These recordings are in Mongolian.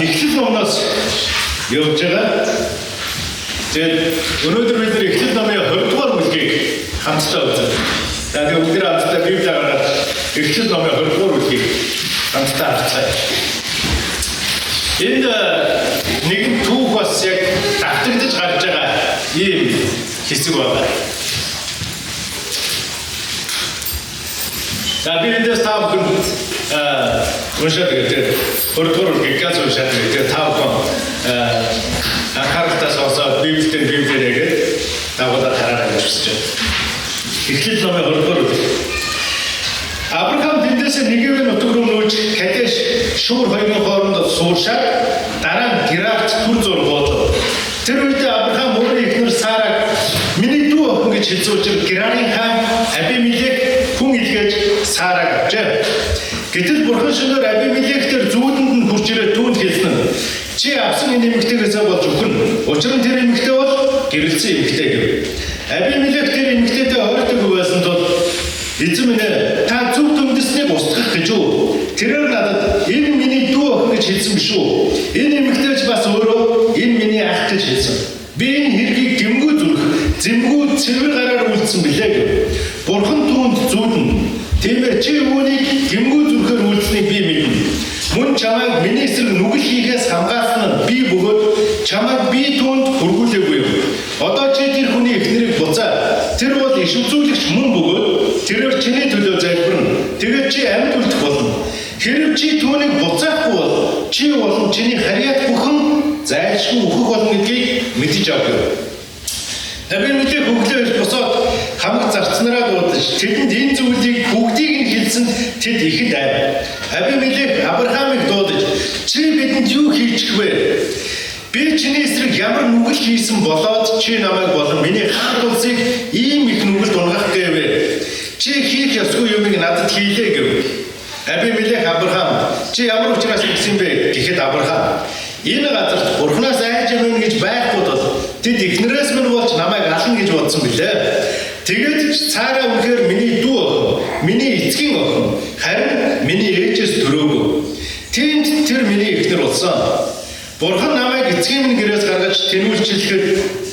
Эхлэл номноос явж байгаа. Тэгээд өнөөдөр бид нар Эхлэл номын 20 дугаар бүлгийг хамтдаа үзнэ. За, тэгээд бүгд хамтдаа Библийг гаргаад Эхлэл номын 20 дугаар бүлгийг хамтдаа харцгаая. Энд нэгэн түүх бас яг давтагдаж гарч байгаа ийм хэсэг байна. За, би эндээс та бүхэнд уншаад тэгээд 20 дугаар бүлгийг гац уншаад тэгээд та бүхэн анхааралтай сонсоод Библиэд Библиэрээ дагуулаад хараарай гэж хүсэж байна. Эхлэл номын 20 дугаар бүлэг. Авраам тэндээс Негевийн нутаг руу нүүж Кадеш Шуур хоёрын хооронд сууршаад дараа нь Герарт түр зуур бууж. Тэр үед Авраам өөрийн эхнэр Сараг миний дүү охин гэж хэлсэн учраас Герарын хаан Абимелек хүн илгээж Сараг авчээ. Гэтэл бурхан шөнөөр Абимелек тэр зүүдэнд нь хурж ирээд түүнд хэлсэн нь: "Чи авсан энэ эмэгтэйгээсээ болж үхнэ. Учир нь тэр эмэгтэй бол гэрэлцсэн эмэгтэй" гэв. Абимелек тэр эмэгтэйтэй ойртог байсан тул: "Эзэн минь ээ, та зөв төмдөснийг устгах гэж үү? Тэрээр надад энэ миний дүү охин гэж хэлсэн биш үү? Энэ эмэгтэй ч бас өөрөө энэ миний ах гэж хэлсэн. Би энэ хэргийг гэмгүй зүрх, зэмгүй цэвэр гараар үйлдсэн билээ" гэв. Бурхан түүнд зүүднэ. "Тийм ээ, чи үүнийг гэмгүй зүрхээр үйлдсэнийг би мэднэ. Мөн чамайг миний эсрэг нүгэл хийхээс хамгаалсан нь би бөгөөд чамайг би түүнд хүргүүлээгүй юм. Одоо чи тэр хүний эхнэрийг буцаа. Тэр бол иш үзүүлэгч мөн бөгөөд тэрээр чиний төлөө залбирна. Тэгээд чи амьд үлдэх болно. Хэрэв чи түүнийг буцаахгүй бол чи болон чиний харьяат бүхэн зайлшгүй үхэх болно гэдгийг мэдэж ав" гэв. Абимелек өглөө ирж босоод хамаг зарцнараа дуудаж тэдэнд энэ зүйлийг бүгдийг нь хэлсэнд тэд ихэд айв. Абимелек Авраамыг дуудаж: "Чи бидэнд юу хийчих вэ? Би чиний эсрэг ямар нүгэл хийсэн болоод чи намайг болон миний хаан улсыг ийм их нүгэлд унгах гээвэ? Чи хийх ёсгүй юмыг надад хийлээ" гэв. Абимелек Авраам: "Чи ямар учраас ингэсэн бэ?" гэхэд Авраам: "Энэ газарт бурхнаас айж юм гэж байхгүй бол тэд эхнэрээс минь болж намайг ална гэж бодсон билээ. Тэгээд ч Сара үнэхээр миний дүү охин, миний эцгийн охин, харин миний ээжээс төрөөгүй. Тиймд тэр миний эхнэр болсон. Бурхан намайг эцгийн минь гэрээс гаргаж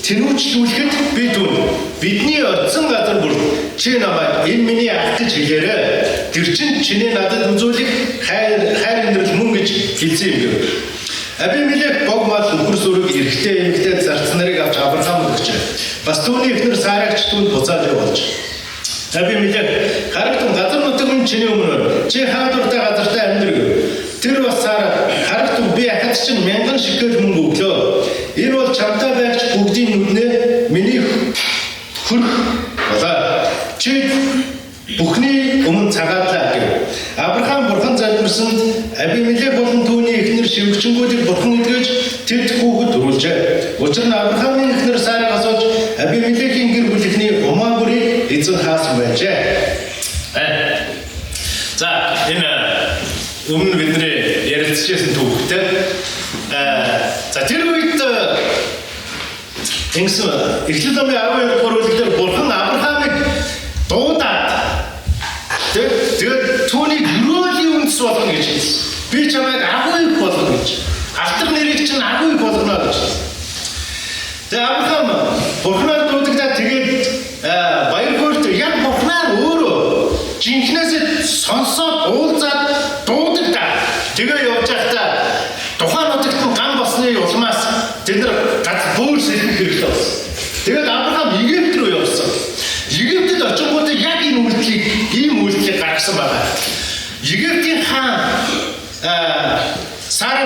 тэнүүчлүүлэхэд би түүнд бидний очсон газар бүр чи намайг энэ миний ах гэж хэлээрэй. Тэр чинь чиний надад үзүүлэх хайр хайр инрэл мөн гэж хэлсэн юм" гэв. Абимелек бог мал үхэр сүрэг эрэгтэй эмэгтэй зарц нарыг авч Авраам өгчээ. Бас түүний эхнэр Сарагч түүнд буцааж явуулж. Абимелек: "Харагтун, газар нутаг минь чиний өмнө байна. Чи хаа дуртай газартаа амьдар" гэв. Тэр бас Сара: "Харагтун, би ахад чинь 1000 шекел мөнгө өглөө. Энэ бол чамтай байгч бүгдийн нүднээ миний хөрх болоо. Чи бүхний өмнө цагаатлаа" гэв. Авраам бурхан залбирсанд Абимелек болон түүний эхнэр шивгчэнгүүдийг бурхан эдгэж тэд хүүхэд төрүүлжээ. Учир нь Авраамийн эхнэр Сарагаас болж Абимелекийн гэр бүлийнхний умаа бүрийг эзэн хаасан байжээ. За, энэ өмнө бидний ярилцчихсан түүхтэй. За, тэр үед ингэсэн: Эхлэл номын 12 дугаар бүлгээр бурхан Авраамыг дуудаад тэгээд түүнийг ерөөлийн үндэс болгоно гэж хэлсэн. Би чамайг агуу их болгоно гэж. Алдар нэрийг чинь агуу их болгоно гэж. Тэгээд Авраам бурхнаар дуудагдаад тэгээд баяр хөөрт яг бурхнаар өөрөө жинхнээсээ сонсоод уулзаад дуудагдаад тэгээ явж байхдаа тухайн нутагт нь гам болсны улмаас тэд нар гац бөөр сэрхэх хэрэгтэй болсон. Тэгээд Авраам Египт рүү явсан. Египтэд очингуутаа яг энэ үйлдэлийг, ийм үйлдэлийг гаргасан байна. Египтийн хаан Сара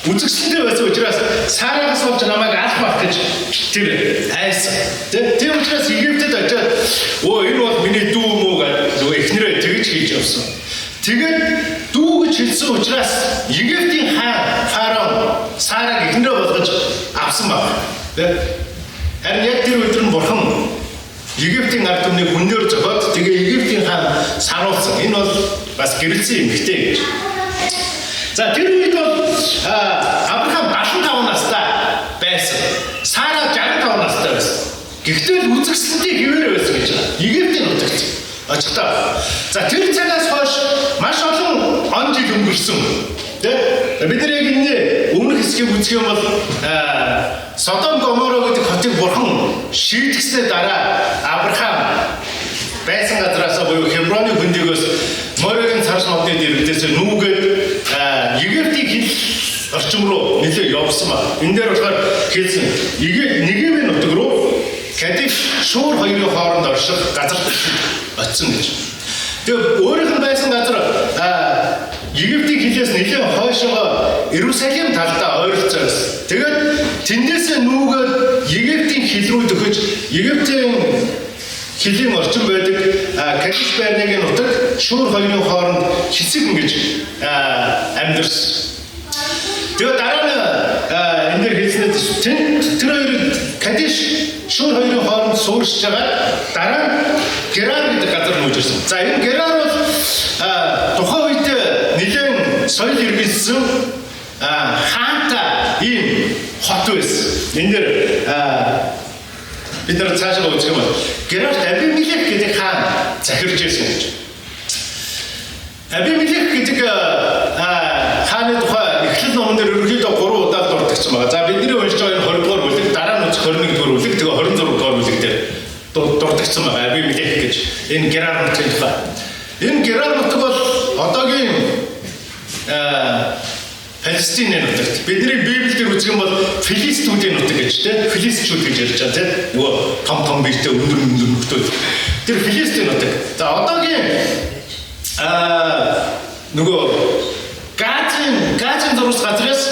үзэгсэлтэй байсан учраас Сарагаас болж намайг алах байх гэж тэр айсан. Тийм учраас Египтэд очиод өө энэ бол миний дүү юм уу гэдэг нөгөө эхнэрээ тэгж хийж явсан. Тэгээд дүү гэж хэлсэн учраас Египтийн хаан фараон Сараг эхнэрээ болгож авсан баг. Харин яг тэр өдөр нь бурхан Египтийн ард түмнийг хүнээр зохиод тэгээ Египтийн хаан сануулсан. Энэ бол бас гэрэлцсэн эмэгтэй гэж. За, тэр үед бол Авраам 75 настай байсан. Сара 65 настай байсан. Гэхдээ л үзэгсэлтийн хэвээр байсан гэж байна. Египтийн нутагт. Очихдоо. За тэр цагаас хойш маш олон он жил өнгөрсөн. Тэ? Бид нар яг энэ өмнөх хэсгийг үзэх юм бол Содом Гоморо гэдэг хотыг бурхан шийдгэснээ дараа Авраам байсан газраасаа буюу Хеброны хөндөгөөс Морегийн царс модны дэргэдээс нүүгээд Египтийн хил орчим руу нэлээ явсан ба. Энэ дээр болохоор хэлсэн Негевийн нутаг руу Кадиш Шуур хоёрын хооронд орших газарт очсон гэж. Тэгээ өөрийнх нь байсан газар Египтийн хилээс нэлээд хойшоогоо Иерусалим талдаа ойролцоо байсан. Тэгээд тэндээсээ нүүгээд Египтийн хил рүү дөхөж Египтийн хилийн орчин байдаг Кадиш Барнегийн нутаг Шуур хоёрын хооронд хэсэг ингэж амьдарсан. Тэгээ дараа нь энэ дээр хэлснээр тэр хоёр Кадиш Шуур хоёрын хооронд суурьшж байгаа дараа нь Герар гэдэг газар нүүж ирсэн. За энэ Герар бол тухайн үед нэлээд соёл иргэншсэн хаантай ийм хот байсан. Энэ дээр бид нар цаашаа үзэх юм бол Герарт Абимелек гэдэг хаан захирч байсан гэж. Абимелек гэдэг хааны тухай Эхлэл номон дээр ерөнхийдөө 3 удаа дурдчихсан байгаа. За бидний уншиж байгаа энэ 20 дугаар бүлэг, дараа нь үзэх 21 дугаар бүлэг, тэгээ 26 дугаар бүлэг дээр дурдчихсан байгаа Абимелек гэж энэ Герар нутгийн тухай. Энэ Герар нутаг бол одоогийн Палестины нутагт. Бидний Библиэлд үзэх юм бол Филистүүдийн нутаг гэж тийм Филистчүүд гэж ярьж байгаа тийм нөгөө том том биетэй өндөр өндөр нөхдөл. Тэр Филистийн нутаг. За одоогийн нөгөө Газын зурс газраас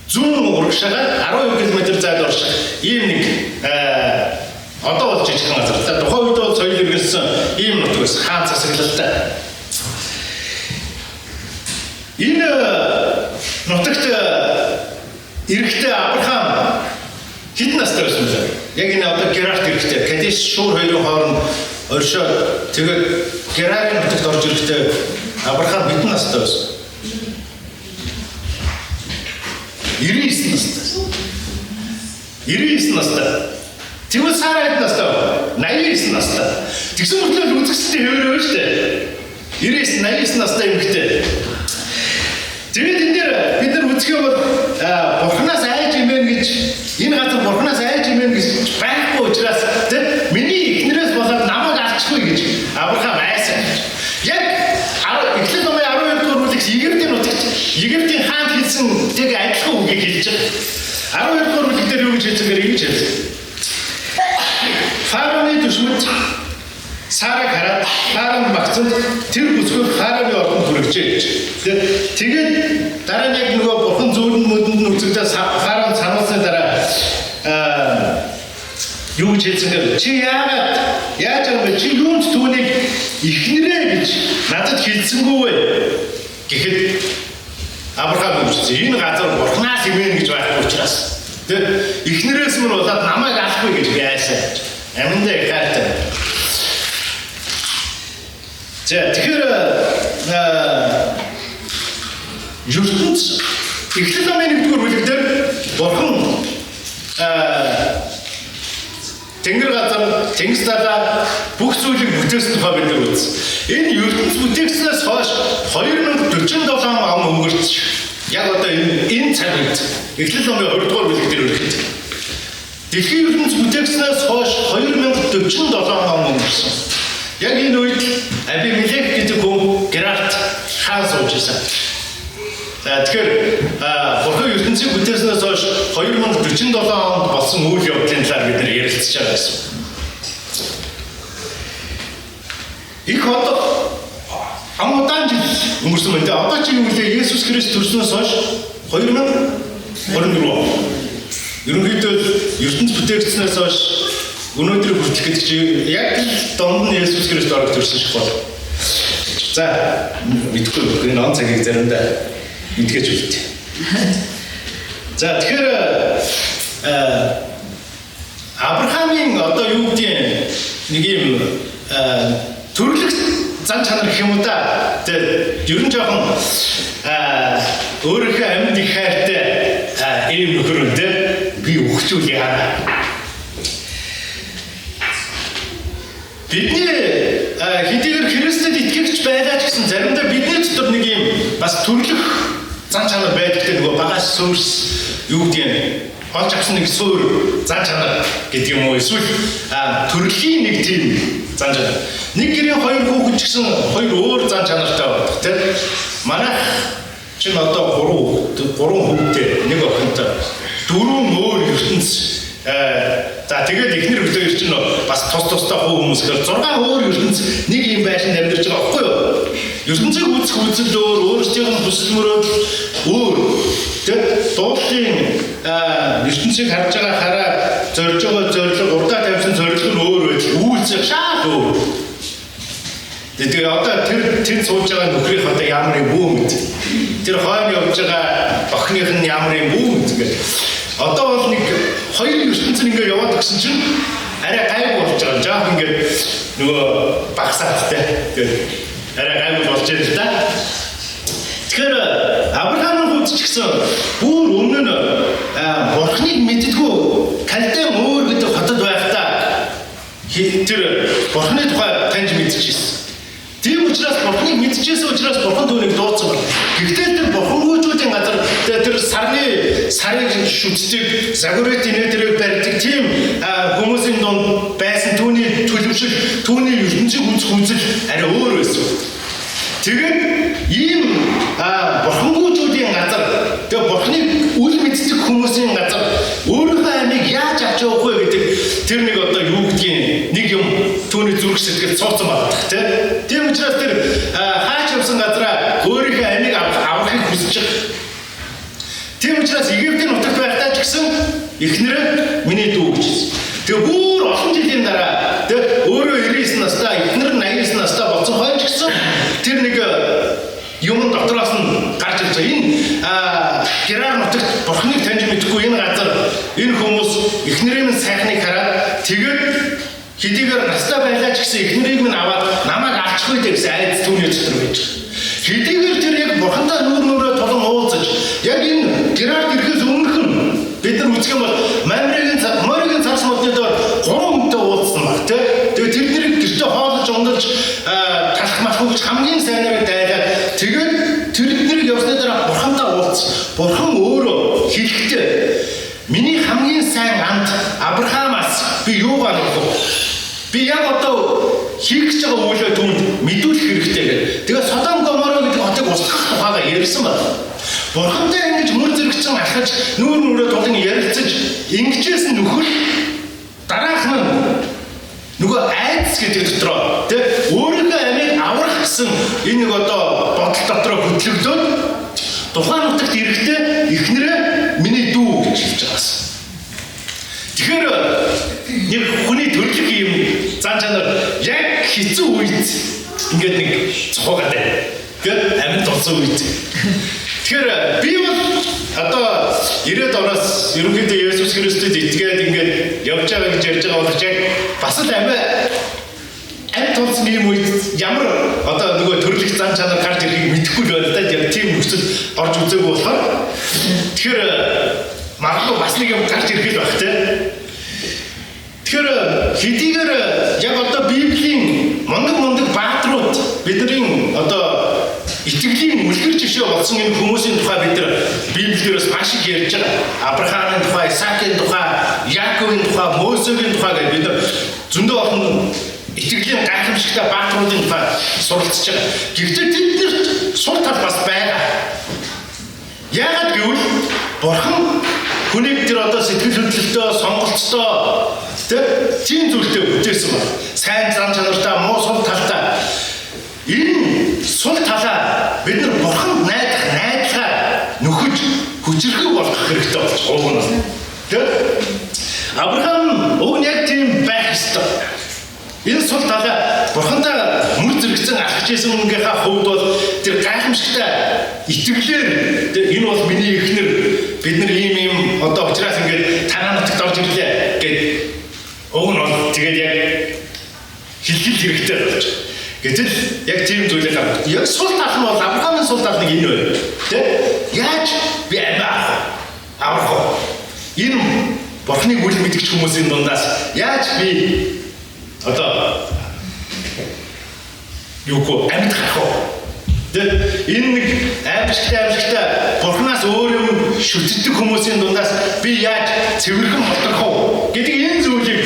зүүн урагшаагаар 12 км зайд орших ийм нэг одоо бол жижигхэн газар. За тухайн үед бол соёл иргэншсэн ийм нутаг байсан. Хаан засаглалтай. Энэ нутагт эрэхтэй Авраам хэдэн настай байсан бэ? Яг энэ одоо Герарт эрэхтэй Кадиш Шуур хоёрын хооронд оршоод тэгээд Герарын нутагт орж ирэхдээ Авраам хэдэн настай байсан? 99 настай. 99 настай. Тэгвэл Сара хэдэн настай вэ? 89 настай. Тэгсэн мөртлөө үзэгчдийн хэвээр байна шүү дээ. 99 89 настай эмэгтэй. Тэгээд энэ дээр бид нар үзэх юм бол Бурханаас айж имэн гэж энэ газар Бурханаас айж имэн гэж байхгүй учраас тийм миний эхнэрээс болоод намайг алчихгүй гэж Авраам айсан гэж. Яг Эхлэл номын 12 дугаар бүлэгт Египтийн нутагт Египтийн хаанд хэлсэн тэг адилхан үгийг хэлж байгаа. 12 дугаар бүлэг дээр юу гэж хэлсэн гэхээр ингэж хэлсэн. Фараоны дүшмэд Сараг хараад Фараонд магцанд тэр бүсгүй Фараоны ордонд хүргэжээ гэж. Тэгээд дараа нь яг нөгөө бурхан зүүрэн мөдөнд нь үзэгдээ Фараон сануулсны дараа юу гэж хэлсэн гэхээр чи яагаад яаж юм бэ? Чи юунд түүнийг эхнэрээ гэж надад хэлсэнгүй вэ? Гэхэд Авраам үгүйсэн. Энэ газар бурханаас имэн гэж байхгүй учраас тэр эхнэрээс мөр болоод намайг алахгүй гэж би айсан. Аминдаа их хайртай. За тэгэхээр ертөнц Эхлэл номын 1-р бүлэг дээр бурхан Тэнгэр газар, тэнгис далаа бүх зүйлийг бүтээсэн тухай бид нар үзсэн. Энэ ертөнц бүтээгснээс хойш 2047 он өнгөрч яг одоо энэ цаг үед Эхлэл номын 20 дугаар бүлэг дээр өргөд. Дэлхийн ертөнц бүтээгснээс хойш 2047 он өнгөрсөн. Яг энэ үед Абимелек гэдэг хүн Герарт хаан сууж байсан. За тэгэхээр бурхан ертөнцийг бүтээснээс хойш 2047 онд болсон үйл явдлын талаар бид нар ярилцж байгаа байсан. Их одоо ам удаан жил өнгөрсөн байна. Тэгээ одоо чи юу гэлээ Есүс Христ төрснөөс хойш 2024 он. Ерөнхийдөө ертөнц бүтээгдснээс хойш өнөөдөр хүртэх гэдэг чи яг л донд нь Есүс Христ орог төрсөн шиг байна. За мэдэхгүй энэ он цагийг заримдаа мэдгэж үлдээ. За тэгэхээр Авраамийн одоо юу гэдгийг нэг юм төрлөх зан чанар гэх юм уу да. Тэгээд ер нь жоохон өөрийнхөө амьд их хайртай ийм нөхөр нь те би өгчүүл яана. Бидний хэдийгээр Христэд итгэгч байлаа ч гэсэн заримдаа бидний дотор нэг юм бас төрлөх зан чанар байдаг те, нөгөө багаас суурс юу гэдэг юм олж авсан нэг суур зан чанар гэдэг юм уу, эсвэл төрөлхийн нэг тийм зан чанар. Нэг гэрийн хоёр хүүхэн ч гэсэн хоёр өөр зан чанартай байдаг те. Манайх чинь одоо гурван хүүхдээ, нэг охинтой, дөрвөн өөр ертөнц. За тэгээд эхнэр хоёр чинь бас тус тустай хүү хүмүүс гэхээр 6 өөр ертөнц нэг юм байшинд амьдарч байгаа байхгүй юу? Ертөнцийг үзэх үзэл өөр, өөрсдийнх нь хүсэл мөрөөдөл өөр. Тэгээд дуудлын ертөнцийг харж байгаа хараа, зорж байгаа зорилго, урдаа тавьсан зорилго нь өөр байж, үйлцэх шал өөр. Тэгээд одоо тэр сууж байгаа нөхрийнх одоо ямар юм бүү мэд. Тэр хойно явж байгаа охиных нь ямар юм бүү мэд гэдэг. Одоо бол нэг хоёр ертөнц нь ингээд яваад гисэн чинь арай гайгүй болж байгаа. Жаах ингээд нөгөө багсааттай. Тэгээд арай гайгүй болж байна л да. Тэгэхээр Авраамийн хувьд ч гэсэн бүр өмнө нь Бурхныг мэддэггүй Калдеан өөр гэдэг хотод байхдаа тэр Бурхны тухай таньж мэдчихсэн. Тийм учраас Бурхныг мэдчихсэн учраас Бурхан түүнийг дуудсан байна. Гэхдээ тэр бурхангуйчуудын газар тэр сарны сарыг шүтдэг, Загорет нэтэрийг барьдаг тийм хүмүүсийн дунд байсан түүний төлөвшил, түүний ертөнцийг үзэх үзэл арай өөр байсан. Тэгээд ийм бурхангуйчуудын газар, тэгээ Бурхныг үл мэддэг хүмүүсийн газар өөрийнхөө амийг яаж авч явах вэ гэдэг тэр нэг одоо юу гэдгийг нэг юм түүний зүрх сэтгэл цууцсан байна тийм. Тийм учраас тэр хаач явсан газараа өөрийнхөө амийг аврахыг хүсэж байгаа. Тийм учраас Египтийн нутагт байхдаа ч гэсэн эхнэрээ миний дүү гэж хэлсэн. Тэгээ бүр олон жилийн дараа тэг өөрөө 99 настай, эхнэр нь 89 настай болсон хойно ч гэсэн тэр нэг юм дотроос нь гарч ирж байгаа. Энэ Герар нутагт Бурхныг таньж мэдэхгүй энэ газар энэ хүмүүс эхнэрийн нь сайхныг хараад тэгээд хэдийгээр настай байлаа ч гэсэн эхнэрийг минь аваад намайг алчих үү гэсэн айдас түүний дотор байж байгаа. Хэдийгээр тэр яг Бурхантай нүүр нүрээ тулан уулзаж яг энэ Герард ирэхээс өмнөхөн бид нар үзэх юм бол Мамригийн Моригийн царс модны доор 3 хүнтэй уулзсан баг тий. Тэгээд тэр нэрийг гэртээ хоолж ундалж талах малах гэж хамгийн сайнараа дайлаад тэгээд тэр нэрийг явсны дараа Бурхантай уулзсан. Бурхан өөрөө хэлэхдээ миний хамгийн сайн амт Авраамаас би юугаар өгөх вэ? Би яг одоо хийх гэж байгаа үйлээ түүнд мэдүүлэх хэрэгтэй гэдэг. Тэгээд Содом Гоморо гэдэг хотыг устгах тухайга ярьсан байна. Бурхантай ингэж мөр зэрэгцэн алхаж нүүр нүрээ тулан ярилцаж ингэжсэн нөхөр дараах нь нөгөө айдас гэдэг дотроо тэ өөрийнхөө амийг аврах гэсэн энэ нэг одоо бодол дотроо хөдлөгдөөд тухайн нутагт ирэхдээ эхнэрээ миний дүү гэж хэлж байгаас. Тэгэхээр нэг хүний төрлөх юм зан чанар яг хэцүү үед ингээд нэг цохоогаад байна. Тэгээд амьд болсон үед. Тэгэхээр би бол одоо 90-ад оноос ерөнхийдөө Есүс Христэд итгээд ингээд явж байгаа гэж ярьж байгаа боловч яг бас л амьд болсон ийм үед ямар одоо нөгөө төрлөх зан чанар гарч ирэхийг мэдэхгүй л байна л да. Яг тийм нөхцөл орж үзээгүй болохоор тэгэхээр магадгүй бас нэг юм гарч ирэх л байх тийм. Тэгэхээр хэдийгээр яг одоо Библийн мундаг бааtruуд бидний одоо итгэлийн үлгэр жишээ болсон энэ хүмүүсийн тухай бид нар Библиэрээс маш их ярьж байгаа. Авраамийн тухай, Исаакийн тухай, Яаковын тухай, Мосегийн тухай гэж бид нар зөндөө олон итгэлийн гайхамшигтай бааtruудын тухай суралцж байгаа. Гэхдээ тэднэрт сул тал бас байгаа. Яагаад гэвэл Бурхан хүнийг тэр одоо сэтгэл хөдлөлтөө, сонголттой тийм зүйлтэй бүтээсэн байна. Сайн зан чанартай, муу сул талтай. Энэ сул талаа бид нар Бурханд найдах найдлагаа нөхөж хүчирхэг болгох хэрэгтэй болж байгаа юм. Тэр Авраам уг нь яг тийм байх ёстой. Энэ сул талаа Бурхантай мөр зэрэгцэн алхаж исэн хүмүүнийхээ хувьд бол тэр гайхамшигтай итгэлээр энэ бол миний эхнэр, бид нар ийм ийм одоо учраас ингээд танаа нутагт орж ирлээ гэд уг нь бол тэгээд яг хэлхэл хэрэгтэй болж байгаа. Гэтэл яг тийм зүйлийг гаргах. Яг сул тал нь бол Авраамын сул тал нэг энэ байна. Тэ? Яаж би амиа авах вэ? Энэ Бурхныг үл мэдгч хүмүүсийн дундаас яаж би одоо Юугүй амьд гарах уу? Тэгээд энэ нэг аимшигтай Бурханаас өөр юм шүтдэг хүмүүсийн дундаас би яаж цэвэрхэн болдох вэ гэдэг энэ зүйлийг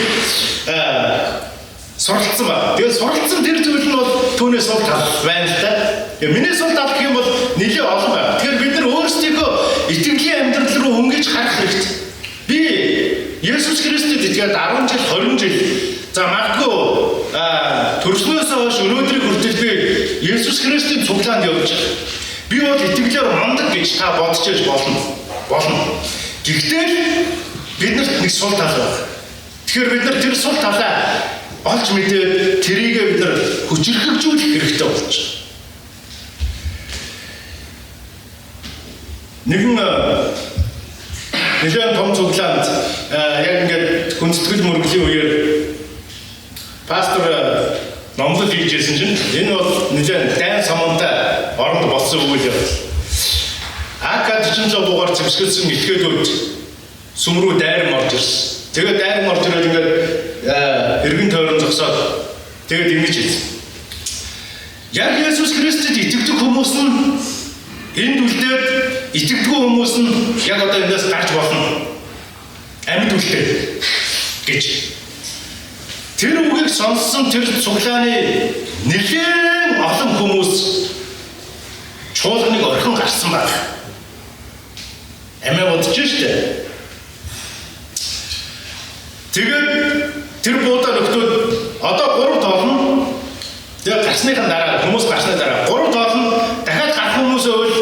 суралцсан ба. Тэгээд суралцсан тэр зүйл нь бол түүний сул тал байна л да. Тэгээд миний сул тал гэх юм бол нэлээд олон байна. Тэгэхээр бид нар өөрсдийнхөө итгэлийн амьдрал руу хөнгөж харах хэрэгтэй. Би Есүс Христэд итгээд 10 жил, 20 жил, за магадгүй төрснөөс хойш өнөөдрийг хүртэл би Есүс Христийн цуглаанд явж байгаа. Би бол итгэлээр мундаг гэж та бодож яж болно. Болно. Гэхдээ биднэрт нэг сул тал байна. Тэгэхээр бид нар тэр сул талаа олж мэдээд тэрийгээ бид нар хүчирхэгжүүлэх хэрэгтэй болж байна. Нэгэн нэлээд том цуглаанд яг ингээд хүндэтгэл мөргөлийн үеэр пастор номлол хийж байсан чинь энэ бол нэлээд дайн самантай оронд болсон үйл явдал. АК-47 буугаар зэвсгэлсэн этгээдүүд сүм рүү дайран орж ирсэн. Тэгээд дайран орж ирээд ингээд эргэн тойрон зогсоод тэгээд ингэж хэлсэн. Яг Есүс Христэд итгэдэг хүмүүс нь энд үлдээд итгэдэггүй хүмүүс нь яг одоо эндээс гарч болно. Амьд үлдээд гэж. Тэр үгийг сонссон тэр цуглааны нэлээд олон хүмүүс чуулганыг орхин гарсан баг. Амиа бодож штэ. Тэгээд тэр буудаа нөхдүүд одоо 3 тоолно. Тэгээд гарсныхан дараа хүмүүс гарсны дараа 3 тоолно. Дахиад гарах хүмүүсээ үл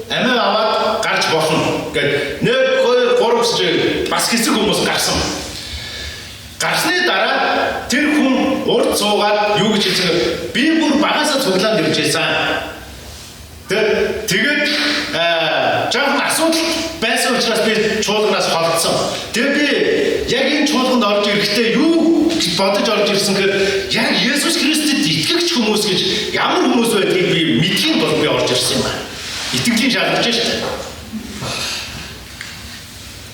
амиа аваад гарч болно гэд 1 2 3 гэж бас хэсэг хүмүүс гарсан. Гарсны дараа тэр хүн урд суугаад юу гэж хэлсэн бэ? Би бүр багасаа цуглаанд ирж байсан. Тэгээд жоохон асуудал байсан учраас би чуулганаас холдсон. Тэгээд би яг энэ чуулганд орж ирэхдээ юу гэж бодож орж ирсэн гэхээр яг Есүс Христэд итгэгч хүмүүс гэж ямар хүмүүс байдгийг би мэдхийн тулд би орж ирсэн юм байна. Итгэлийн шалгаж шүү дээ.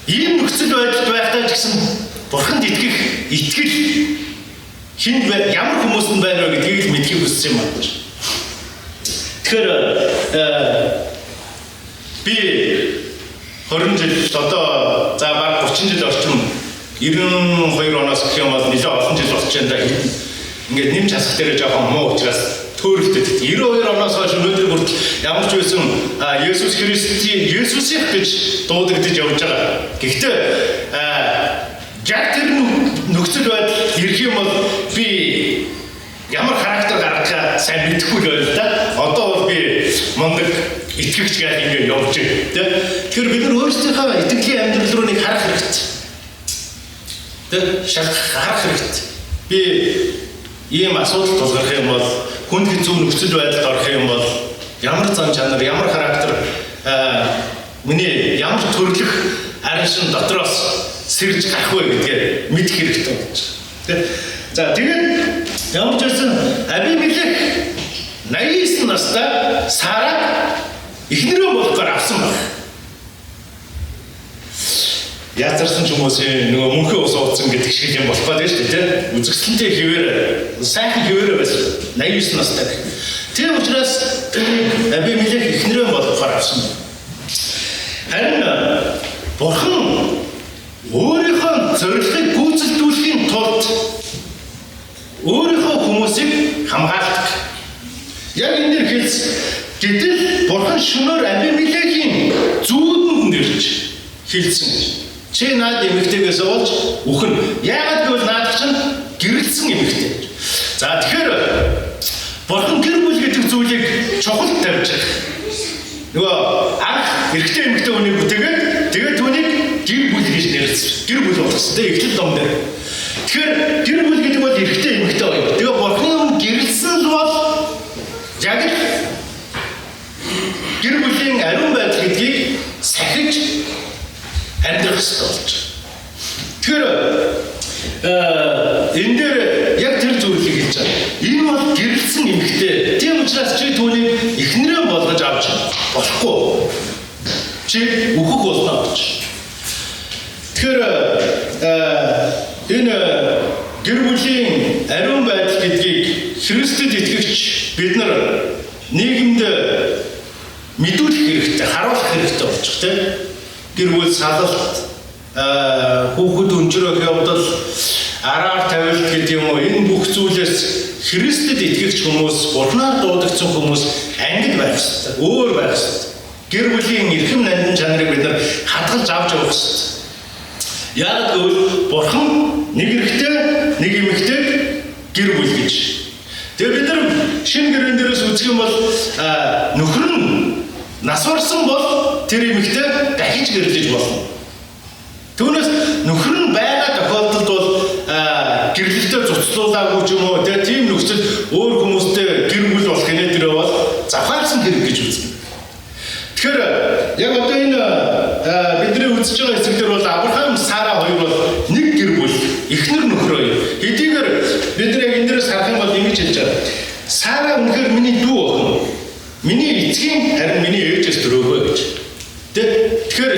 Ийм нөхцөл байдалд байхдаа ч гэсэн Бурханд итгэх итгэл хинд ямар хүмүүс нь байна вэ гэдгийг л мэдхийг хүссэн юм байна. Тэгэхээр би 20 жил одоо за баг 30 жил орчим 92 оноос гэх юм бол нэлээд олон жил болж байна да. Ингээд нэмж хасах дээр жоохон муу учраас төөрөлдөд. 92 оноос хойш өнөөдөр хүртэл ямар ч байсан Есүс Христийн Есүсийнх гэж дуудагдаж явж байгаа. Гэхдээ яг тэр нөхцөл байдал ирэх юм бол би ямар характер гаргахаа сайн мэдэхгүй л байна л да. Одоо бол би мундаг итгэгч гэж ингэ явж байна, тэ. Тэгэхээр бид нар өөрсдийнхөө итгэлийн амьдрал руу нэг харах хэрэгтэй. Тэ, шалгах харах хэрэгтэй. Би ийм асуудал тулгарх юм бол хүнд хэцүү нөхцөл байдалд орох юм бол ямар зан чанар, ямар характер, миний ямар төрлөх араншин дотроос сэрж гарах вэ гэдгээ мэдэх хэрэгтэй болж байна. Тэ. За тэгээд ямар ч байсан Абимелек 89 настай Сараг эхнэрээ болгохоор авсан байна. Язарсан ч хүмүүсийн нөгөө мөнхөө ус ууцсан гэдэг шиг юм болох гэдэг шүү дээ, тэ. Үзэсгэлэнтэй хэвээр сайхан хэвээр байсан. 89 настай. Тийм учраас тэрийг Абимелек эхнэрээ болгохоор авсан. Харин Бурхан өөрийнхөө зорилгыг гүйцэлдүүлэхийн тулд өөрийнхөө хүмүүсийг хамгаалдаг. Яг энэ дэр хэлсэн. Гэтэл Бурхан шөнөөр Абимелекийн зүүдэнд нэрч хэлсэн. Чи наад эмэгтэйгээс болж үхэн. Яагаад гэвэл наад чинь гэрэлсэн эмэгтэй. За тэгэхээр Бурхан гэр бүл гэдэг зүйлийг чухал тавьж байгаа. Нөгөө анх эрэгтэй эмэгтэй хүнийг бүтээгээд тэгээд түүнийг гэр бүл гэж нэрлэсэн. Гэр бүл болгосон. Тэгээд эхлэл ном дээр. Тэгэхээр гэр бүл гэдэг бол эрэгтэй эмэгтэй хоёр. Тэгээ Бурханы өмнө гэрэлсэн л бол яг л гэр бүлийн ариун байдал гэдгийг сахиж амьдрах хэрэгтэй болж байна. Тэгэхээр энэ дээр яг тэр зүйлийг хэлж байгаа. Энэ бол гэрэлсэн эмэгтэй. Тийм учраас чи түүнийг эхнэрээ болгож авч болохгүй. Чи үхэх болно гэж. Тэгэхээр энэ гэр бүлийн ариун байдал гэдгийг Христэд итгэгч бид нар нийгэмд мэдүүлэх хэрэгтэй, харуулах хэрэгтэй болчих тийм. Гэр бүл салалт, хүүхэд өнжрөх явдал, араар тавилт гэдэг юм уу, энэ бүх зүйлээс Христэд итгэгч хүмүүс, Бурханаар дуудагдсан хүмүүс ангид байх ёстой, өөр байх ёстой. Гэр бүлийн эрхэм нандин чанарыг бид нар хадгалж авч явах ёстой. Яг гэвэл Бурхан нэг эрэгтэй, нэг эмэгтэйг гэр бүл гэж. Тэгээ бид нар шинэ гэрэн дээрээс үзэх юм бол нөхөр нь нас барсан бол тэр эмэгтэй дахиж гэрлэж болно. Түүнээс нөхөр нь байгаа тохиолдолд бол гэрлэлтэд цуцлуулаагүй ч юм уу тийм нөхцөл өөр хүмүүстэй гэр бүл болох нэ тэр бол завхаарсан хэрэг гэж үзнэ. Тэгэхээр яг одоо энэ бидний үзэж байгаа хэсэг дээр бол Авраам, Сара хоёр бол нэг гэр бүл, эхнэр нөхөр хоёр. Хэдийгээр бид нар яг энэ дээрээс харах юм бол ингэж хэлж байгаа. Сара үнэхээр миний дүү охин. Миний эцгийн харин миний ээжээс төрөөгөө гэж. Тэгэхээр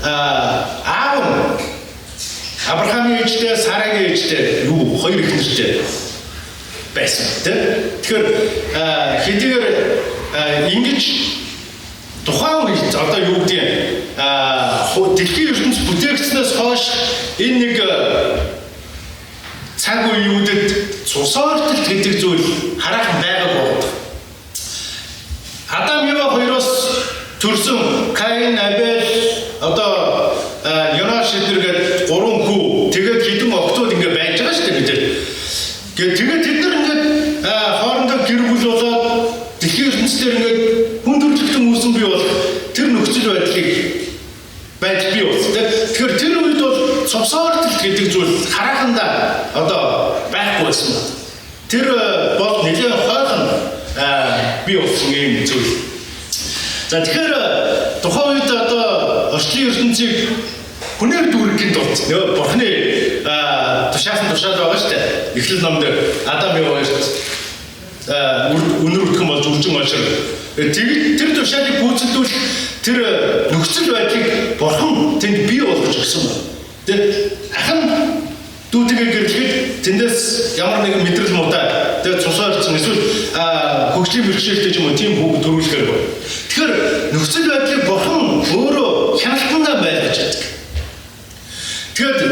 аав нь Авраамийн ээжтэй, Сарагийн ээжтэй юу хоёр эхнэртэй байсан. Тэгэхээр хэдийгээр ингэж тухайн үед одоо юу гэдэг дэлхийн ертөнц бүтээгдснээс хойш энэ нэг цаг үеүүдэд цусоортолт гэдэг зүйл хараахан байгааг байна. Адам Ева хоёроос төрсөн Каин, Абель, одоо Йонаш эдэргээд гурван хүү, тэгээд хэдэн октод ингээ байж байгаа шүү дээ бид нар. Тэгээд тэд нар ингээд хоорондоо гэр бүл болоод дэлхийн ертөнцийн ингээд хүн төрөлхтөн үүсэн бий болох тэр нөхцөл байдлыг байдал бий болсон. Тэгэхээр тэр үед бол цовсоортолт гэдэг зүйл харахандаа одоо байхгүй байсан байна. Тэр бол нэлээд хойхон бий болсон юм зүйл. За тэгэхээр тухайн үед одоо орчлын ертөнцийг хүнээр дүүргэхийн тулд нөгөө Бурхны тушаасан тушаал байгаа шүү дээ. Эхлэл номд Адам Ева хоёрт үнэр үтгэн болж үржин олшир. Тэгээд тэр тушаалыг гүйцэлдүүлэх тэр нөхцөл байдлыг Бурхан тэнд бий болгож өгсөн байна. Тэгээд ахын дүүтэйгээ гэрлэхэд тэндээс ямар нэгэн мэдрэл муутай тэгээд цусаа ирсэн эсвэл хөгжлийн бэрхшээлтэй ч юм уу тийм хүүхд төрүүлэхээр байна. Тэгэхээр нөхцөл байдлыг Бурхан өөрөө хяналтандаа байлгаж байдаг. Тэгээд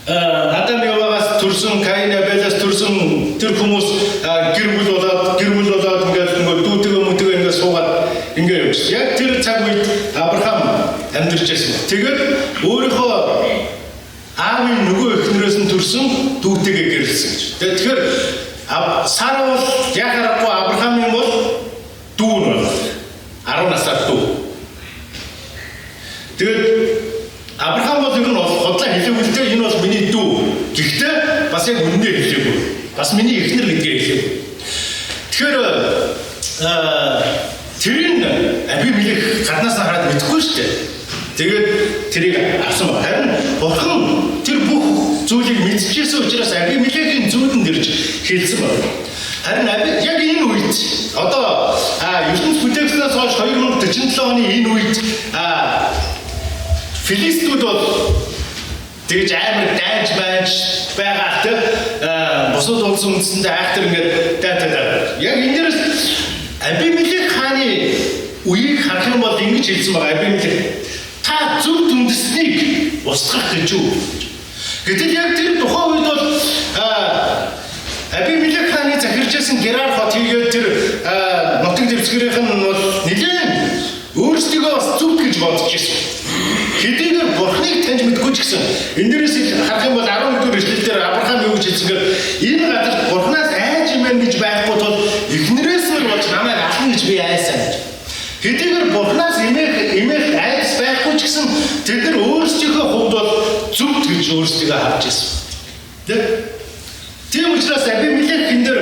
Адам Евагаас төрсөн, Каин Абелаас төрсөн тэр хүмүүс гэр бүл болоод ингээд нөгөө дүүтэйгээ мүтэйгээ ингээд суугаад ингээд явж. Яг тэр цаг үед Авраам амьдарч байсан. Тэгээд өөрийнхөө аавын нөгөө эхнэрээс нь төрсөн дүүтэйгээ гэрлэсэн гэж. Тэгэхээр Сара бол яг харахгүй Авраамийн бол дүү нь байна. 10 насаар дүү. Тэгээд Авраам бол ер нь худлаа хэлээгүй л дээ, энэ бол миний дүү. Гэхдээ бас яг үнэндээ хэлээгүй. Бас миний эхнэр гэдгээ хэлээгүй. Тэгэхээр тэрийг Абимелек гаднаас нь хараад мэдэхгүй шүү дээ. Тэгээд тэрийг авсан ба. Харин Бурхан тэр бүх зүйлийг мэдчихсэн учраас Абимелекийн зүүдэнд ирж хэлсэн байна. Харин яг энэ үед одоо ертөнц бүтээгснээс хойш 2047 оны энэ үед Филистүүд бол тэгж амар дайнж байж байгаа тэ бусад улс үндэстэнд айхтар ингээд дайтаад. Яг энэ дээрээс Абимелек хааны үеийг харах юм бол ингэж хэлсэн байгаа. Абимелек та зөвхт үндэснийг устгах гэж үү? Гэтэл яг тэр тухайн үед бол Абимелек хааны захирч байсан Герар хот хийгээд тэр нутаг дэвсгэрийнх нь бол нэлээд өөрсдийгөө бас зөвхт гэж бодож байсан. Хэдийгээр Бурхныг таньж мэдгүй ч гэсэн энэ дээрээс харах юм бол 11 дугаар эшлэл дээр Авраам юу гэж хэлсэн гэхээр энэ газарт Бурхнаас айж юм гэж байхгүй тул эхнэрээс нь болж намайг ална гэж би айсан гэж. Хэдийгээр Бурхнаас эмээх айдас байхгүй ч гэсэн тэд нар өөрсдийнхөө хувьд бол зөвхт гэж өөрсдийгөө харж байсан. Тэ? Тийм учраас Абимелек энэ дээр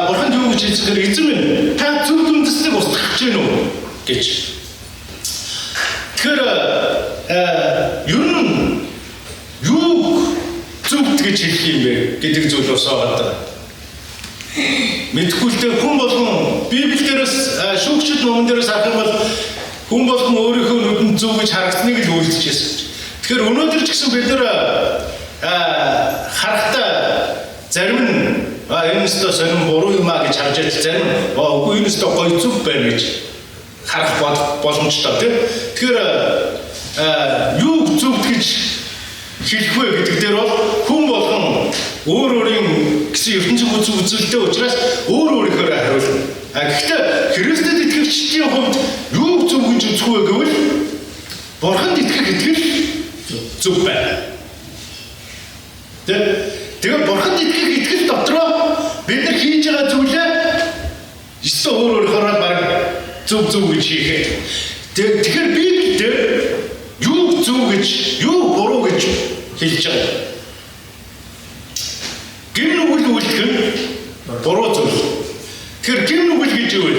Бурханд юу гэж хэлсэн гэхээр эзэн минь та зөвхт үндэснийг устгах гэж байна уу гэж. Тэгэхээр ер нь юуг зөвхт гэж хэлэх юм бэ гэдэг зүйл бас байгаа. Мэдхгүй л дээ, хүн болгон Библи дээрээс шүүгчид номон дээрээс харах юм бол хүн болгон өөрийнхөө нүдэнд зөв гэж харагдсныг л үйлдэж байсан. Тэгэхээр өнөөдөр ч гэсэн бид нар харахтаа зарим нь А энэ өстө сонин буруу юм а гэж харж ядал зарим үгүй энэ өстө гоё зүг байна гэж харах боломжтой тийм. Тэгэхээр юу зүг гэж хэлэх вэ гэдэг дээр бол хүн болгон өөр өөрийн гэсэн ертөнцийн үзэлтэй учраас өөр өөрийнхөө хариулна. А гэхдээ Христэд итгэгчдийн хувьд юу зөв гэж үзэх вэ гэвэл Бурханд итгэх итгэл зөв байна. Тэгэхээр Бурханд итгэх итгэл дотроо бид нар хийж байгаа зүйлээ өстө өөр өөрийнхөө баг зөв зөв гэж хийхэд. Тэгэхээр Библиэлд юу зөв гэж, юу буруу гэж хэлж байгаа. Гэм нүгэл үйлдэх нь буруу зүйл. Тэгэхээр гэм нүгэл гэж юу вэ?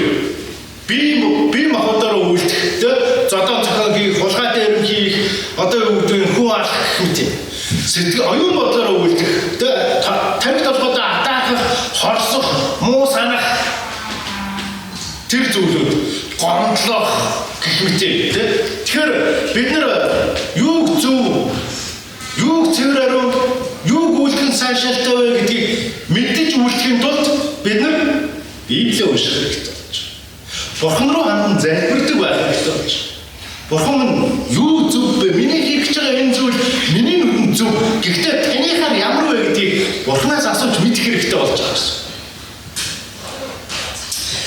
Би махбодоор үйлдэх, зодон зохион хийх, хулгай дээрэм хийх, одоо юу гэдэг нь хүн алах гэх мэт. Сэтгэл оюун бодлоор үйлдэх, тарих толгойдоо атаахах, хорсох, муу санах тэр зүйлүүд, гомдлох гэх мэт. Тэгэхээр бид нар юуг зөв, юуг цэвэр ариун, юуг үйлдэх нь сайшаалтай вэ гэдгийг мэдэж үйлдэхийн тулд бид нар Библийг унших хэрэгтэй болж байна. Бурхан руу хандан залбирдаг байх хэрэгтэй болж байна. Бурхан минь юу зөв бэ? Миний хийх гэж байгаа энэ зүйл миний нүдэнд зөв. Гэхдээ таныхаар ямар вэ гэдгийг Бурханаас асууж мэдэх хэрэгтэй болж байгаа гэсэн.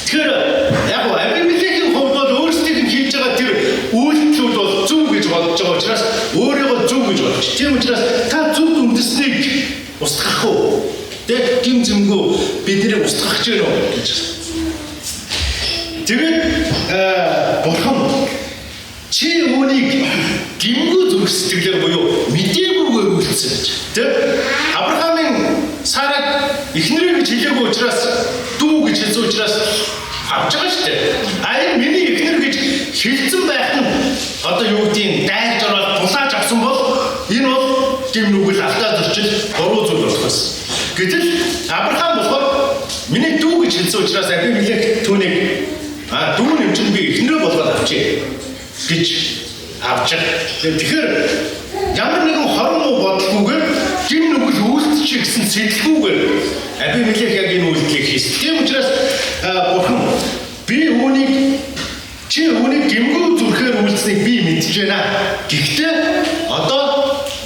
Тэгэхээр яг нь Абимелекийн хувьд бол өөрсдийнх нь хийж байгаа тэр үйлдэлүүд бол зөв гэж бодож байгаа учраас өөрийгөө зөв гэж бодож. Тийм учраас та зөв үндэснийг устгах уу? Тэг гим зэмгүй бидний устгах гэж байна уу гэж. Тэгээд Бурхан чи үүнийг гимгүү зүрх сэтгэлээр буюу мдэггүйгээр үйлдсэн гэж. Тэг Авраамийн Сараг эхнэрээ гэж хэлээгүй учраас дүү гэж хэлсэн учраас авч байгаа шүү дээ. А энэ миний эхнэр гэж хэлсэн байх нь одоо юу гэдгийг дайрч ороод булааж авсан бол энэ бол гим нүгэл алдаа зөрчил буруу зүйл болох байсан. Гэтэл Авраам болохоор миний дүү гэж хэлсэн учраас Абимелек түүнийг дүү нь чинь би эхнэрээ болгоод авчээ гэж авч байгаа. Тэгэхээр ямар нэгэн хорон муу бодлогүйгээр гим нүгэл үйлдчих гэсэн сэтгэлгүйгээр Абимелек яг энэ үйлдэлийг хийсэн. Тийм учраас Бурхан би үүнийг чи үүнийг гимгүү зүрхээр үйлдсэнийг би мэдж байна. Гэхдээ одоо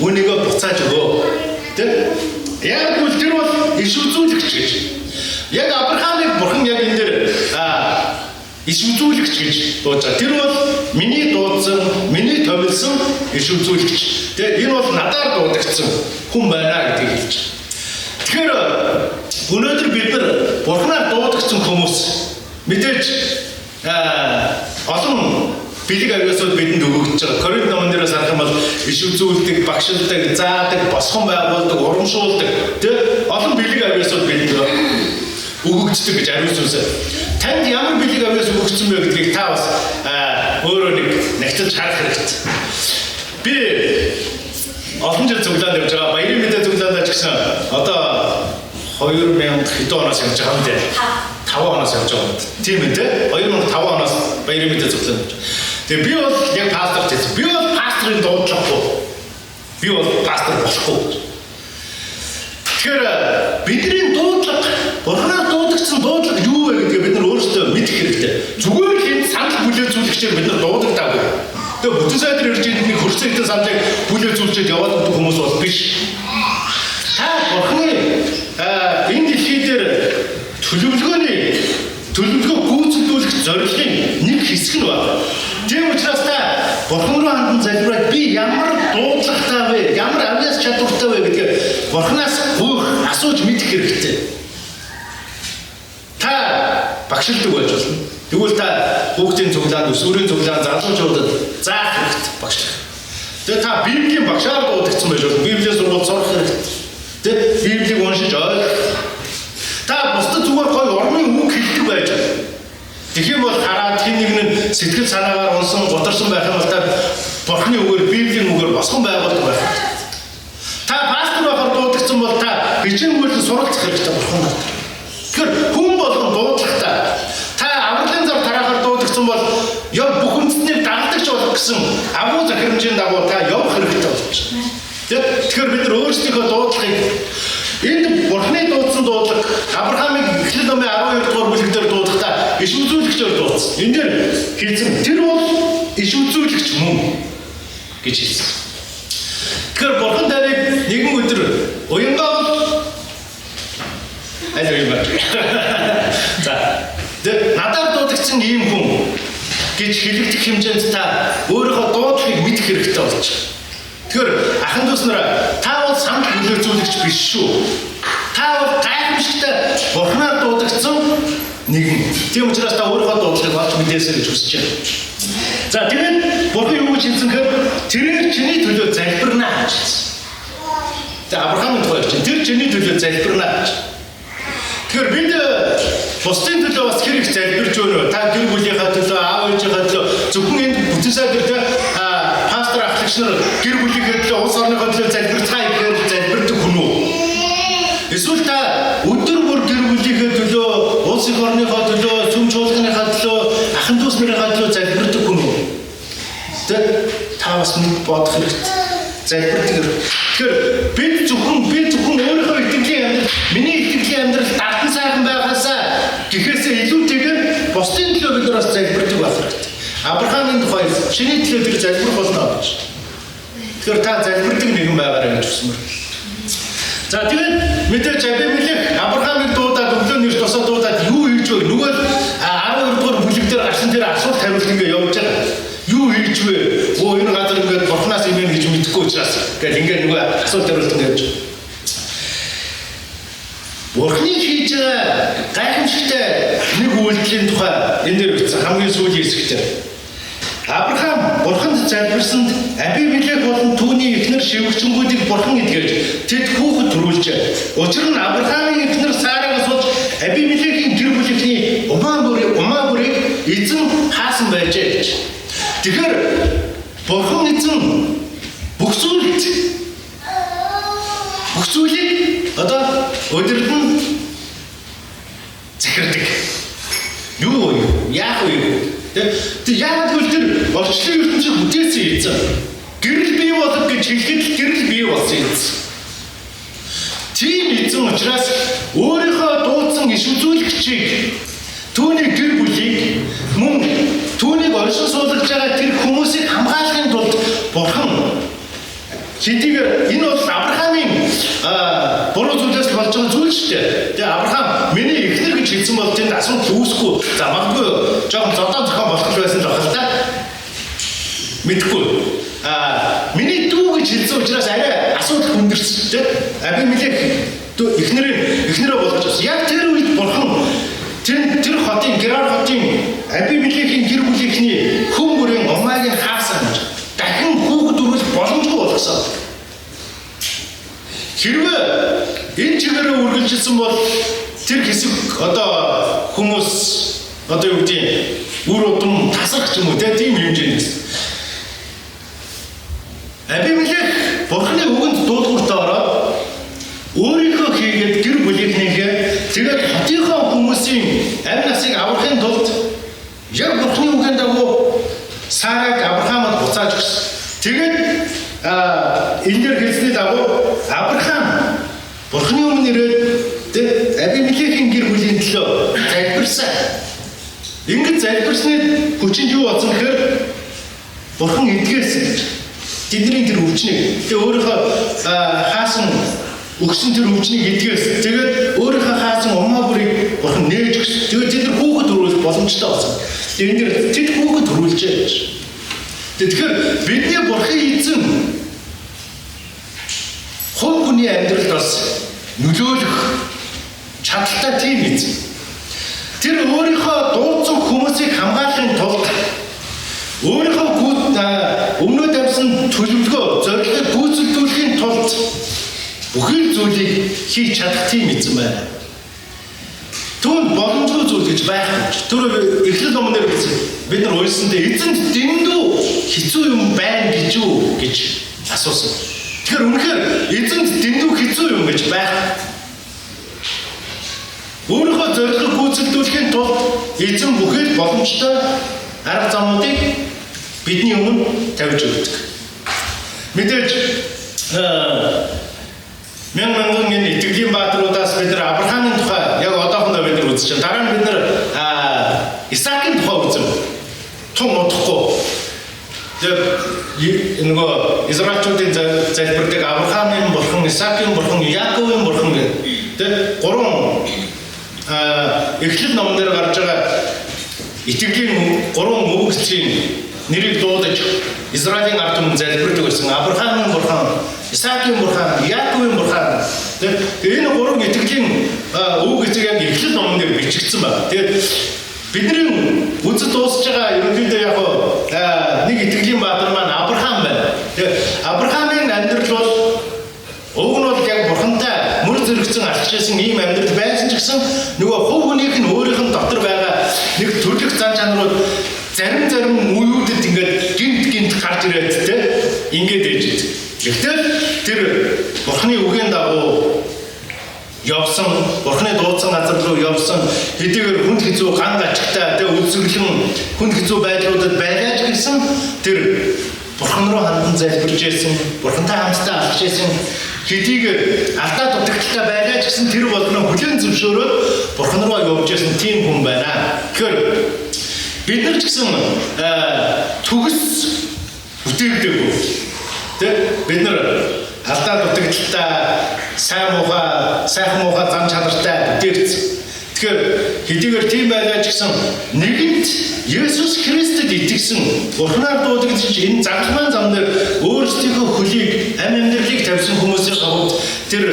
үүнийгөө буцааж өгөө. Тэ? Яг үл тэр бол иш үзүүлэгч гэж. Яг Авраамыг Бурхан яг энэ дээр иш үзүүлэгч гэж дуудаж байгаа. Тэр бол миний дуудсан, миний томилсон иш үзүүлэгч. Тэгээ энэ бол надаар дуудагдсан хүн байна гэдгийг хэлж байгаа. Тэгэхээр өнөөдөр бид нар Бурханаар дуудагдсан хүмүүс мэдээж олон бэлэг авьяасууд бидэнд өгөгдөж байгаа. Коринт номон дээрээс харах юм бол иш үзүүлдэг, багшилдаг, заадаг, босгон байгуулдаг, урамшуулдаг тэ олон бэлэг авьяасууд бидэнд өгөгддөг гэж ариун сүнс. Танд ямар бэлэг авьяас өгөгдсөн бэ гэдгийг та бас өөрөө нэг нягтлж харах хэрэгтэй. Би олон жил цуглаанд явж байгаа. Баярын мэдээ цуглаандаа ч гэсэн одоо 2000 хэдэн оноос явж байгаа юм дээ. 5 оноос явж байгаа юм. Тийм ээ, тэ? 2005 оноос баярын мэдээ цуглаанд явж байгаа. Тэгээ би бол яг пастор гэсэн. Би бол пасторын дуудлагагүй. Би бол пастор болохгүй. Тэгэхээр бидний дуудлага, Бурханаар дуудагдсан дуудлага юу вэ гэдгийг бид нар өөрсдөө мэдэх хэрэгтэй. Зүгээр л энэ санал бүлээцүүлэгчээр бид нар дуудагдаагүй. Тэгээ бүтэн сайдар ирж нэг хөрсөн хитэн саналыг бүлээцүүлчихэд яваад өгдөг хүмүүс бол биш. Та Бурханы энэ дэлхий дээр төлөвлөгөө гүйцэтгүүлэх зорилгын нэг хэсэг нь байна. Тийм учраас та Бурхан руу хандан залбираад би ямар дуудлагатай вэ? Ямар авьяас чадвартай вэ гэдгийг Бурханаас гуйх, асууж мэдэх хэрэгтэй. Та багшилдаг байж болно. Тэгвэл та хүүхдийн цуглаанд, өсвөрийн цуглаанд, залуучуудад заах хэрэгтэй багшлах. Тэгээ та Библийн багшаар дуудагдсан байж болно. Библийн сургууль сурах хэрэгтэй. Тэ Библийг уншиж ойлгох. Та бусдад зүгээр гоё урмын үг хэлдэг байж болно. Тэгэх юм бол хараад хэн нэг нь сэтгэл санаагаар унсан, гутарсан байх юм бол та Бурхны үгээр, Библийн үгээр босгон байгуулдаг байх хэрэгтэй. Та пастор байхаар дуудагдсан бол та хичээнгүйлэн суралцах хэрэгтэй Бурханаар. Тэгэхээр хүн болгон дуудлагатай. Та авралын зав тараахаар дуудагдсан бол яв бүх үндэстнийг дагадагч болох гэсэн агуу захирамжийн дагуу та явах хэрэгтэй болж байна. Тэгэхээр бид нар өөрсдийнхөө дуудлагыг энд Бурхны дуудсан дуудлага Эхлэл номын 12 дугаар бүлэг дээр дуудахдаа иш үзүүлэгчээр дуудсан. Энэ дээр хэлсэн тэр бол иш үзүүлэгч мөн гэж хэлсэн. Тэгэхээр Бурхан таныг нэгэн өдөр уянгаа бол аль юм бэ? За, надаар дуудагдсан ийм хүн гэж хэлэгдэх хэмжээнд та өөрийнхөө дуудлагыг мэдэх хэрэгтэй болж байна. Тэгэхээр ахын дүүс нараа, та бол санал хүлээцүүлэгч биш шүү. Та бол гайхамшигтай Бурханаар дуудагдсан нэгэн. Тийм учраас та өөрийнхөө дуудлагыг олж мэдээсэй гэж хүсэж байна. За, тэгээд Бурхан юу гэж хэлсэн гэхээр тэрээр чиний төлөө залбирна гэж хэлсэн. За, Авраамийн тухай ярьж байна. Тэр чиний төлөө залбирна гэж. Тэгэхээр бид бусдын төлөө бас хэр их залбирч байна вэ? Та гэр бүлийнхаа төлөө, аав ээжийнхаа төлөө, зөвхөн энд бүтэн сайн гэртээ пастор ахлагч нар гэр бүлийнхээ төлөө, улс орныхоо төлөө залбирцгаая гэхээр залбирдаг хүн үү? Эсвэл та өдөр бүр гэр бүлийнхээ төлөө, улс их орныхоо төлөө, сүм чуулганыхаа төлөө, ахын дүүс нарынхаа төлөө залбирдаг хүн үү? Тэ, та бас нэг бодох хэрэгтэй. Залбирдаг хэрэгтэй. Тэгэхээр би зөвхөн өөрийнхөө итгэлийн амьдрал, миний итгэлийн амьдрал дартан сайхан байхаасаа гэхээсээ илүүтэйгээр бусдын төлөө бид нар бас залбирдаг байх хэрэгтэй. Авраамийн тухай чиний төлөө тэр залбирх болно гэж. Тэгэхээр та залбирдаг нэгэн байгаарай гэж хүсмээр. За, тэгээд мэдээж Абимелек Авраамыг дуудаад, өглөө нэрч тусаа дуудаад юу хийж вэ? Нөгөө 12 дугаар бүлэг дээр гарсан тэр асуулт хариулт ингээ явж байгаа. Юу хийж вэ? Өө, энэ газар ингээд Бурханаас юм гэж мэдэхгүй учраас гэл ингээ нөгөө асуулт хариулт ингээ явж байгаа. Бурхны хийж байгаа гайхамшигтай нэг үйлдэлийн тухай энэ дээр бичсэн хамгийн сүүлийн хэсэгтэр. Авраам Бурханд залбирсанд Абимелек болон түүний эхнэр шивгчэнгүүдийг Бурхан эдгэж тэд хүүхэд төрүүлжээ. Учир нь Авраамийн эхнэр Сарагаас болж Абимелекийн гэр бүлийнхний умаа бүрийг эзэн хаасан байжээ гэж. Тэгэхээр Бурхан эзэн бүх зүйлийг одоо удирдан захирдаг. Юу яах вэ? Тэг яагаад гэвэл тэр орчлон ертөнцийг бүтээсэн эзэн. Гэрэл бий болов гэж хэлэхэд л гэрэл бий болсон эзэн. Тийм эзэн учраас өөрийнхөө дуудсан иш үзүүлэгчийг, түүний гэр бүлийг, мөн түүнийг оршин суулгаж байгаа тэр хүмүүсийг хамгаалахын тулд Бурхан хэдийгээр энэ бол Авраамийн буруу зүйлээс болж байгаа зүйл шүү дээ. Тэгээ Авраам миний эхнэр гэж хэлсэн бол тэнд асуудал үүсэхгүй. За, магадгүй жоохон зодон зохион болох байсан л байх л да. Мэдэхгүй. Миний дүү гэж хэлсэн учраас арай асуудал хүндэрсэн тийм. Абимелек эхнэрээ болгож авсан. Яг тэр үед Бурхан тэр хотын, Герар хотын Абимелекийн гэр бүлийнхний хүн бүрийн умааг нь хаасан гэж. Дахин хүүхэд төрүүлэх боломжгүй болгосон. Хэрвээ энэ чигээрээ үргэлжилсэн бол тэр хэсэг одоо хүмүүс одоо юу гэдэг үр удам тасрах ч юм уу тийм хэмжээнд байсан. Абимелек Бурханы үгэнд дуулууртаа ороод өөрийнхөө хийгээд гэр бүлийнхнийхээ тэгээд хотынхоо хүмүүсийн амь насыг аврахын тулд яг Бурханы үгэнд дагуу Сараг Авраамд буцааж өгсөн. Тэгээд энэ дээр хэлсний дагуу Авраам Бурханы өмнө ирээд Абимелекийн гэр бүлийн төлөө залбирсан. Ингэж залбирсны хүчинд юу болсон гэхээр Бурхан эдгээрсэн гэж. Тэдний тэр өвчнийг, тэгээ өөрийнхөө хаасан өгсөн тэр өвчнийг эдгээрсэн. Тэгээд өөрийнхөө хаасан умаа бүрийг Бурхан нээж өгсөн. Тэгээд тэд нар хүүхэд төрүүлэх боломжтой болсон. Тэгээд энэ дэр тэд хүүхэд төрүүлжээ гэж. Тэгэхээр бидний Бурхан эзэн хувь хүний амьдралд бас нөлөөлөх чадaltaй тийм эзэн. Тэр өөрийнхөө дуудсан хүмүүсийг хамгаалахын тулд өөрийнхөө өмнөө тавьсан төлөвлөгөө, зорилгыг гүйцэлдүүлэхийн тулд бүхэл зүйлийг хийж чадах тийм эзэн байна. Түүнд боломжгүй зүйл гэж байхгүй. Тэр Эхлэл номон дээр бид нар уйлсантай эзэнд дэндүү хэцүү юм байна гэж юу гэж асуусан. Тэгэхээр үнэхээр эзэнд дэндүү хэцүү юм гэж байхгүй. Өөрийнхөө зорилгыг гүйцэлдүүлэхийн тулд эзэн бүхэл боломжтой арга замуудыг бидний өмнө тавьж өгдөг. Мэдээж мянган энэ итгэлийн баатруудаас бид нар Авраамийн тухай яг одоохондоо бид үзэж байна. Дараа нь бид нар Исаакийн тухай үзэн. Тун удахгүй. Тэгээ нөгөө Израильчуудын залбирдаг Авраамийн бурхан, Исаакийн бурхан, Яаковын бурхан гэх тэ гурван Эхлэл номон дээр гарч байгаа итгэлийн гурван өвөгчийн нэрийг дуудаж Израилийн ард түмэн залбирдаг байсан. Авраамийн бурхан, Исаакийн бурхан, Яаковын бурхан. Тэгээ энэ гурван итгэлийн өвөг эцэг яг Эхлэл номон дээр бичигдсэн байна. Тэгээд бидний үзэл дуусж байгаа ерөнхийдөө яг нэг итгэлийн баатар маань Авраам байна. Тэгээд Авраамийн амьдрал бол уг нь бол яг бурхантай мөр зэрэгцэн алхаж байсан ийм амьдрал байсан ч гэсэн нөгөө хувь хүнийх нь өөрийнх нь дотор байгаа нэг төрлөх зан чанарууд зарим үеүүдэд ингээд гинт гарч ирээд те ингээд ээж идэг. Гэхдээ тэр бурхны үгийн дагуу явсан, бурхны дуудсан газар руу явсан, хэдийгээр хүнд хэцүү ган гачигтай тэ үлсэрлэн хүнд хэцүү байдлуудад байлаа ч гэсэн тэр бурхан руу хандан залбирч байсан, бурхантай хамтдаа алхаж байсан, хэдийгээр алдаа дутагдaltaй байлаа ч гэсэн тэр болгоно хүлээн зөвшөөрөөд бурхан руу явж байсан тийм хүн байна. Тэгэхээр бид нар ч гэсэн төгс бүтээгдээгүй. Тэ бид нар алдаа дутагдaltaй, сайн муухай, сайхан муухай зан чанартай бүтээгдсэн. Тэгэхээр хэдийгээр тийм байлаа ч гэсэн нэгэнт Есүс Христэд итгэсэн Бурханаар дуудагдж энэ загалмайн зам дээр өөрсдийнхөө хөлийг амь амьдралыг тавьсан хүмүүсийн хувьд тэр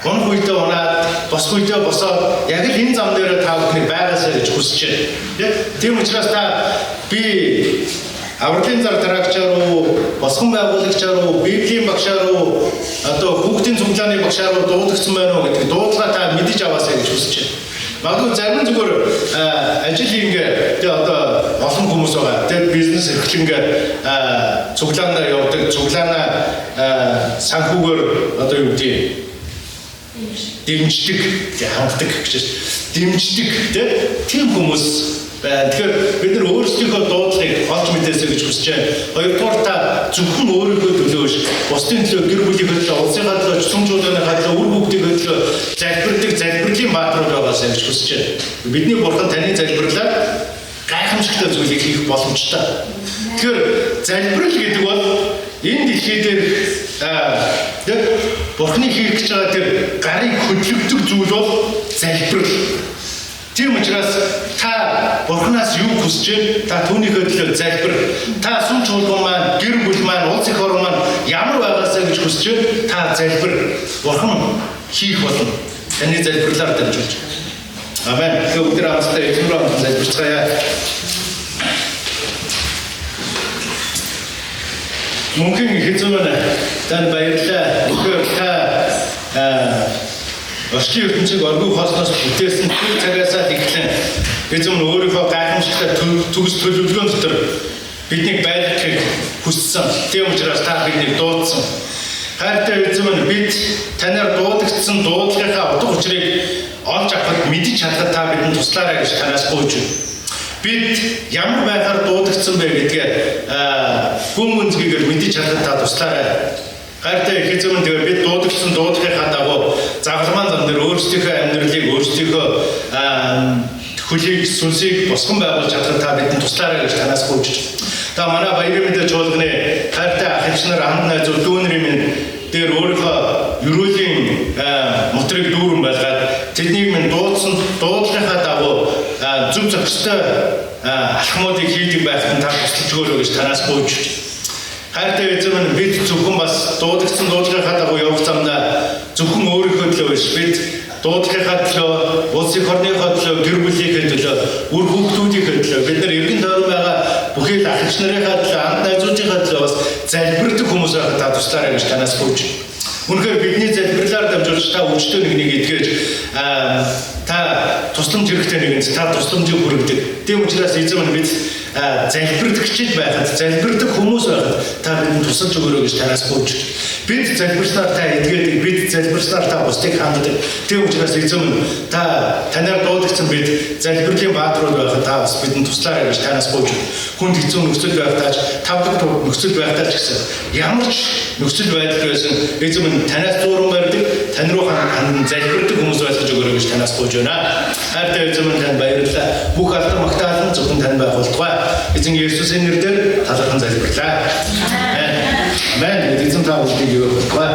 унах үедээ унаад, босох үедээ босоод яг л энэ зам дээр та бүхний байгаасай гэж хүсэж байна. Тийм учраас та би авралын зар дараагчаар уу, босгон байгуулагчаар уу, Библийн багшаар уу, одоо хүүхдийн цуглааны багшаар уу дуудагдсан байна уу гэдэг дуудлага та мэдэж аваасай гэж хүсэж байна. Магадгүй зарим зүгээр ажил хийнгээ тэгээ одоо олон хүмүүс байгаа. Тэгээ бизнес эрхлэнгээ цуглаанаа явдаг, цуглаанаа санхүүгээр одоо юу гэдэг дэмждэг, хангадаг гэж дэмждэг тийм хүмүүс байна. Тэгэхээр бид нар өөрсдийнхөө дуудлагыг олж мэдээсэй гэж хүсэж байна. Хоёрдугаар та зөвхөн өөрийнхөө төлөө биш, бусдын төлөө, гэр бүлийнхээ төлөө, улсынхаа төлөө, сүм чуулганыхаа төлөө, үр хүүхдийнхээ төлөө залбирдаг залбирлын бааtruуд байгаасай гэж хүсэж байна. Бидний бурхан таны залбирлаар гайхамшигтай зүйлийг хийх боломжтой. Тэгэхээр залбирал гэдэг бол энэ дэлхий дээр бурханы хийх гэж байгаа тэр гарыг хөдлөгдөг зүйл бол залбирал. Тийм учраас та бурханаас юу хүсэж байна? Та түүнийхээ төлөө залбир. Та сүм чуулган маань, гэр бүл маань, улс эх орн маань ямар байгаасай гэж хүсэж байна? Та залбир. Бурхан хийх болно. Таны залбирлаар дамжуулж. Амен. Тэгэхээр бүгд хамтдаа эзэн рүү хандан залбирцгаая. Мөнхийн их эзэн маань танд баярлалаа. Тэгэхээр та орчин ертөнцийг оргив хоосноос бүтээсэн тэр цагаасаа эхлэн эзэн нь өөрийнхөө гайхамшигтай төгс төлөвлөгөөн дотор биднийг байлгахыг хүссэн. Тийм учраас та биднийг дуудсан. Хайртай эзэн минь, бид танаар дуудагдсан дуудлагынхаа утга учирыг олж авахад, мэдэж чадахад та бидэнд туслаарай гэж танаас гуйж байна. Бид ямар байхаар дуудагдсан бэ гэдгээ гүн гүнзгийгээр мэдэж чадахад та туслаарай. Хайртай их эзэн минь, тэгээд бид дуудагдсан дуудлагынхаа дагуу загалмайн зам дээр өөрсдийнхөө амьдралыг, өөрсдийнхөө хөлийг, сүнсийг босгон байгуулж чадахад та бидэнд туслаарай гэж танаас гуйж байна. Та манай баярын мэдээ чуулганы хайртай ах эгч нар, хамт найзууд, дүүнэрийн минь дээр өөрийнхөө ерөөлийн моторыг дүүрэн байлгаад тэднийг минь дуудсан дуудлагынхаа дагуу зөв зохистой алхмуудыг хийдэг байхад та тусалж өгөөрэй гэж танаас гуйж байна. Хайртай эзэн минь, бид зөвхөн бас дуудагдсан дуудлагынхаа дагуу явах замдаа зөвхөн өөрийнхөө төлөө биш, бид дуудлагынхаа төлөө, улс эх орныхоо төлөө, гэр бүлийнхээ төлөө, үр хүүхдүүдийнхээ төлөө, бид нар эргэн тойрон байгаа бүхий л ах эгч нарынхаа төлөө, хамт найзуудынхаа төлөө бас залбирдаг хүмүүс байхад та туслаарай гэж танаас гуйж байна. Үнэхээр бидний залбирлаар дамжуулж та өвчтөе нэгнийг эдгэж, та тусламж хэрэгтэй нэгэнд та тусламжийг хүргэдэг. Тийм учраас эзэн минь, бид залбирдагчид байхад, залбирдаг хүмүүс байхад та бидэнд тусалж өгөөрэй гэж танаас гуйж байна. Бид залбирснаар та эдгээдэг, бид залбирснаар та бусдыг ханддаг. Тийм учраас эзэн минь, та танаар дуудагдсан бид залбирлын бааtruуд байхад та бас бидэнд туслаарай гэж танаас гуйж байна. Хүнд хэцүү нөхцөл байхдаа ч, тавдаг нөхцөл байхдаа ч гэсэн ямар ч нөхцөл байдал байсан эзэн минь танаас зууран барьдаг, тань руу хандан залбирдаг хүмүүс байлгаж өгөөрэй гэж танаас гуйж байна. Хайртай эзэн минь, танд баярлалаа. Бүх алдар магтаал нь зөвхөн танд байх болтугай. Эзэн Есүсийн нэрээр талархан залбирлаа. Амен. Амен. Эзэн та бүхнийг ивээх болтугай.